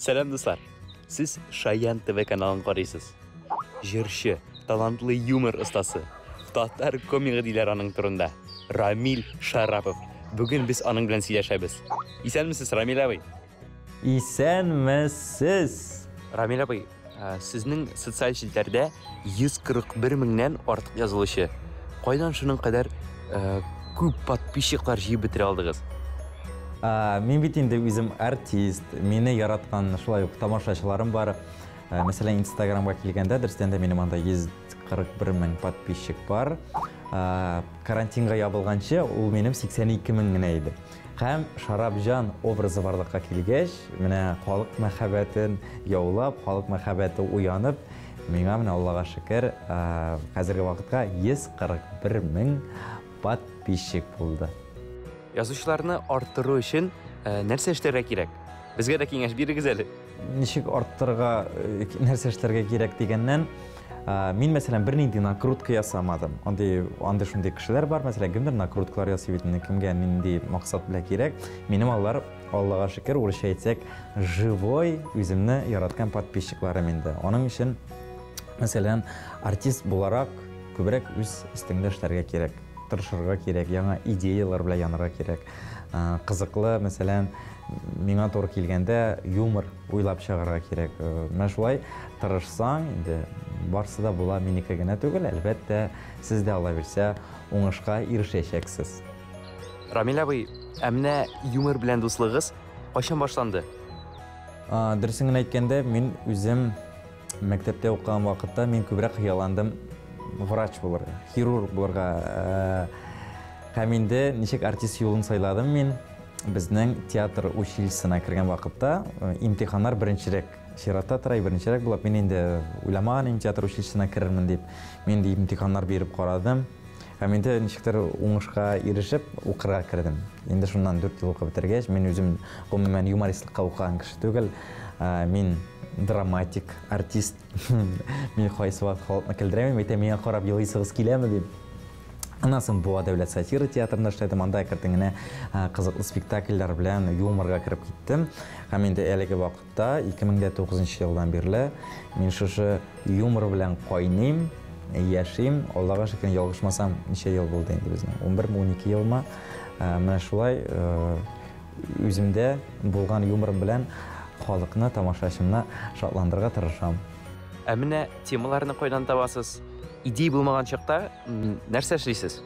Сәлам, дуслар! Сез Шаян ТВ каналын карыйсыз. Җырчы, талантлы юмор остасы, татар комигы диләр аның турында. Рамил Шарапов. Бүген без аның белән сөйләшәбез. Исәнмесез, Рамил абый. Исәнмесез. Рамил абый, сезнең социаль челтәрдә 141 меңнән артык язылучы. Кайдан шуның кадәр күп подписчиклар җыеп бетерә алдыгыз? Мин бит инде үзем артист, мине яраткан шулай ук тамашачыларым бар. Мәсәлән, Инстаграмга килгәндә, дөрестән дә минем анда 141 мең подписчик бар. Карантинга ябылганчы ул минем 82 мең генә иде. Һәм Шарапҗан образы барлыкка килгәч, менә халык мәхәббәтен яулап, халык мәхәббәте уянып, миңа менә Аллага шөкер, хәзерге вакытка 141 мең подписчик булды. Язучыларны арттыру өчен нәрсә эшләргә кирәк? Безгә дә киңәш бирегез әле. Ничек арттырырга, нәрсә эшләргә кирәк дигәннән, мин, мәсәлән, бернинди накрутка ясамадым. Андый, андый шундый кешеләр бар, мәсәлән, кемдер накруткалар ясый бит инде, кемгә нинди максат белән кирәк. Минем алар, Аллага шөкер, урысча әйтсәк, живой үземне яраткан подписчикларым инде. Аның өчен, мәсәлән, артист буларак күбрәк үз өстеңдә эшләргә кирәк, тырышырга кирәк, яңа идеяләр белән янырга кирәк. Кызыклы, мәсәлән, миңа туры килгәндә юмор уйлап чыгарырга кирәк. Менә шулай тырышсаң, инде барсы да була, минеке генә түгел, әлбәттә, сез дә Алла бирсә, уңышка ирешәчәксез. Рамил абый, ә менә юмор белән дуслыгыз кайчан башланды? Дөресен генә әйткәндә, мин үзем мәктәптә укыган вакытта мин күбрәк хыялландым врач булырга, хирург булырга. Һәм инде ничек артист юлын сайладым мин, безнең театр училищесына кергән вакытта имтиханнар беренчерәк чиратта тора, беренчерәк була. Мин инде уйламаган идем театр училищесына керермен дип. Мин инде имтиханнар биреп карадым. Һәм инде ничектер уңышка ирешеп укырга кердем. Инде шуннан 4 ел укып бетергәч, мин үзем гомумән юмористлыкка укыган кеше түгел. Мин драматик артист. Мин кайсы вакыт халыкны көлдерәм, әйтәм, миңа карап елыйсыгыз киләме дип. Аннан соң Буа дәүләт сатира театрында эшләдем. Анда әкрен генә кызыклы спектакльләр белән юморга кереп киттем. Һәм инде әлеге вакытта 2009 елдан бирле мин шушы юмор белән кайныйм, яшим. Аллага шөкер, ялгышмасам, ничә ел булды инде безнең? 11-ме, 12 елмы? Менә шулай үземдә булган юморым белән халыкны, тамашачымны шатландырырга тырышам. Ә менә темаларны кайдан табасыз? Идея булмаган чакта нәрсә эшлисез?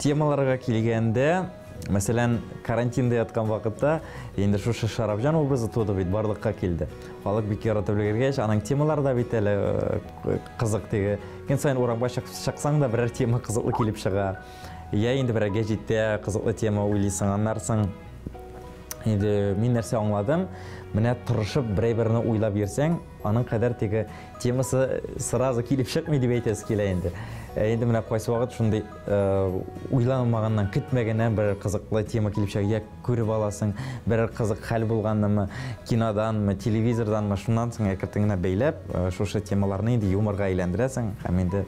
Темаларга килгәндә, мәсәлән, карантинда яткан вакытта инде шушы Шарапҗан образы туды бит, барлыкка килде. Халык бик яратып өлгергәч, аның темалары да бит әле кызык теге. Көн саен урамга чыксаң да берәр тема кызыклы килеп чыга. Я инде берәр гәҗиттә кызыклы тема уйлыйсың, аннан соң инде мин нәрсә аңладым, менә тырышып берәй-берне уйлап йөрсәң, аның кадәр теге темасы сразу килеп чыкмый дип әйтәсе килә инде. Инде менә кайсы вакыт шундый уйламаганнан, көтмәгәннән бер кызыклы тема килеп чыга, я күреп аласың, бер кызык хәл булганнымы, киноданмы, телевизорданмы, шуннан соң әкрен генә бәйләп, шушы темаларны инде юморга әйләндерәсең һәм инде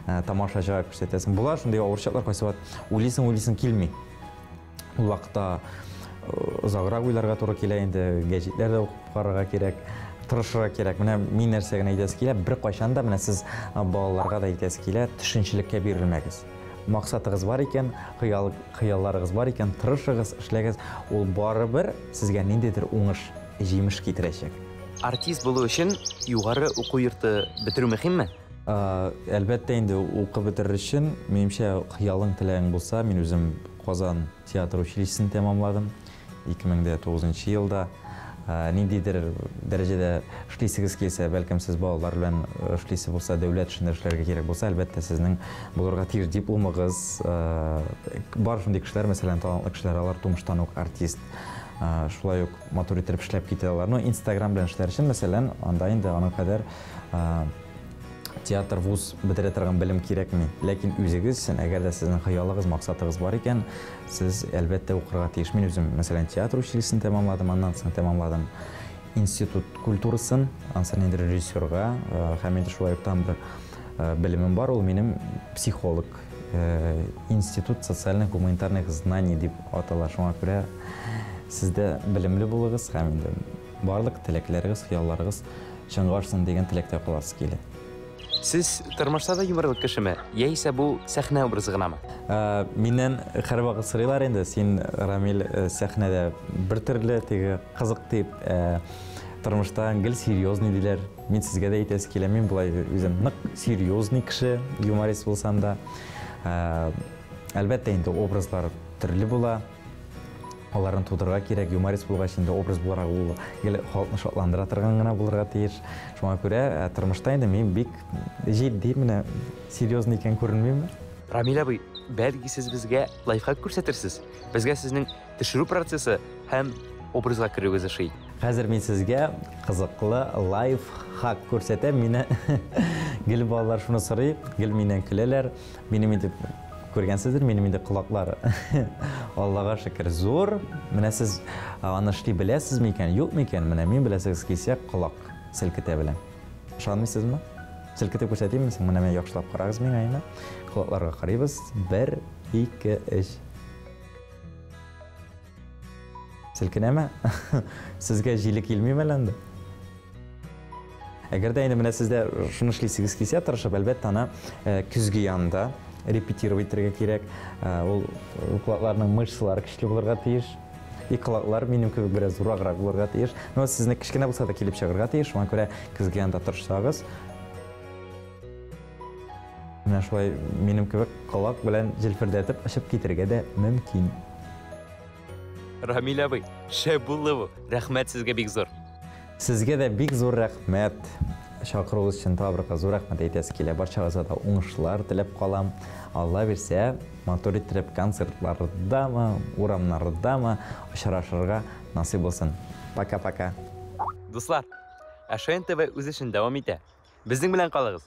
тамашачыга күрсәтәсең. Була шундый авыр чаклар, кайсы вакыт уйлыйсың, уйлыйсың килми. Ул вакытта озаграк уйларга туры килә инде, гәҗитләр дә укып карарга кирәк, тырышырга кирәк. Менә мин нәрсә генә әйтәсе килә, бер кайчан да менә сез балаларга да әйтәсе килә, төшенчелеккә бирелмәгез. Максатыгыз бар икән, хыялларыгыз бар икән, тырышыгыз, эшләгез, ул барыбер сезгә ниндидер уңыш, җимеш китерәчәк. Артист булу өчен югары уку йорты бетерү мөһимме? Әлбәттә инде укып бетерер өчен, минемчә, хыялың, теләгең булса, мин үзем Казан театр училищесын тәмамладым 2009 елда. Ниндидер дәрәҗәдә эшлисегез килсә, бәлкем сез балалар белән эшлисе булса, дәүләт эшендә эшләргә кирәк булса, әлбәттә сезнең булырга тиеш дипломыгыз. Бар шундый кешеләр, мәсәлән, талантлы кешеләр, алар тумыштан ук артист. Шулай ук матур итеп эшләп китә алар. Но Инстаграм белән эшләр өчен, мәсәлән, анда инде аның кадәр театр, вуз бетерә торган белем кирәкми. Ләкин үзегез өчен, әгәр дә сезнең хыялыгыз, максатыгыз бар икән, сез әлбәттә укырга тиеш. Мин үзем, мәсәлән, театр училищесын тәмамладым, аннан соң тәмамладым институт культурасын, аннан инде режиссерга, һәм инде шулай ук тагын бер белемем бар, ул минем психолог, институт социально-гуманитарных знаний дип атала. Шуңа күрә Сез дә белемле булыгыз һәм инде барлык теләкләрегез, хыялларыгыз чынга ашсын дигән теләктә каласы килә. Сез тормышта да юморлы кешеме, яисә бу сәхнә образы гынамы? Миннән һәрвакыт сорыйлар инде, син, Рамил, сәхнәдә бер төрле, теге кызык дип, тормышта гел серьезный диләр. Мин сезгә дә әйтәсе килә, мин болай үзем нык серьезный кеше, юморист булсам да. Әлбәттә инде образлар төрле була. Аларны тудырырга кирәк. Юморист булгач инде образ буларак ул гел халыкны шатландыра торган гына булырга тиеш. Шуңа күрә тормышта инде мин бик җитди, менә серьезный икән күренмиме? Рамил абый, бәлки сез безгә лайфхак күрсәтерсез? Безгә сезнең төшерү процессы һәм образга керүегез ошый. Хәзер мин сезгә кызыклы лайфхак күрсәтәм. Мине гел балалар шуны сорый, гел миннән көләләр. Минем инде күргәнсездер, минем инде колаклар Аллага шөкер зур. Менә сез аны эшли беләсезме икән, юкмы икән? Менә мин беләсегез килсә, колак селкетә беләм. Ышанмыйсызмы? Селкетеп күрсәтимме соң? Менә менә яхшылап карагыз миңа инде. Колакларга карыйбыз. 1, 2, 3. Селкенәме? Сезгә җиле килмиме әллә инде? Әгәр дә инде менә сездә шуны эшлисегез килсә, тырышып, әлбәттә, аны көзге янында репетировать итәргә кирәк. Ул колакларның мышцалары көчле булырга тиеш. И колаклар минем кебек бераз зурраграк булырга тиеш. Но сезне кечкенә булса да килеп чыгарга тиеш. Шуңа күрә көзге янында тырышсагыз, менә шулай минем кебек колак белән җилфердәтеп очып китергә дә мөмкин. Рамил абый, шәп булды бу. Рәхмәт сезгә бик зур. Сезгә дә бик зур рәхмәт. Чакыруыгыз өчен тагы бер кат зур рәхмәт әйтәсе килә. Барчагызга да уңышлар теләп калам. Алла бирсә, матур иттереп концертлардамы, урамнардамы очрашырга насыйп булсын. Пока-пока. Дуслар, ә Шаян ТВ үз эшен дәвам итә. Безнең белән калыгыз.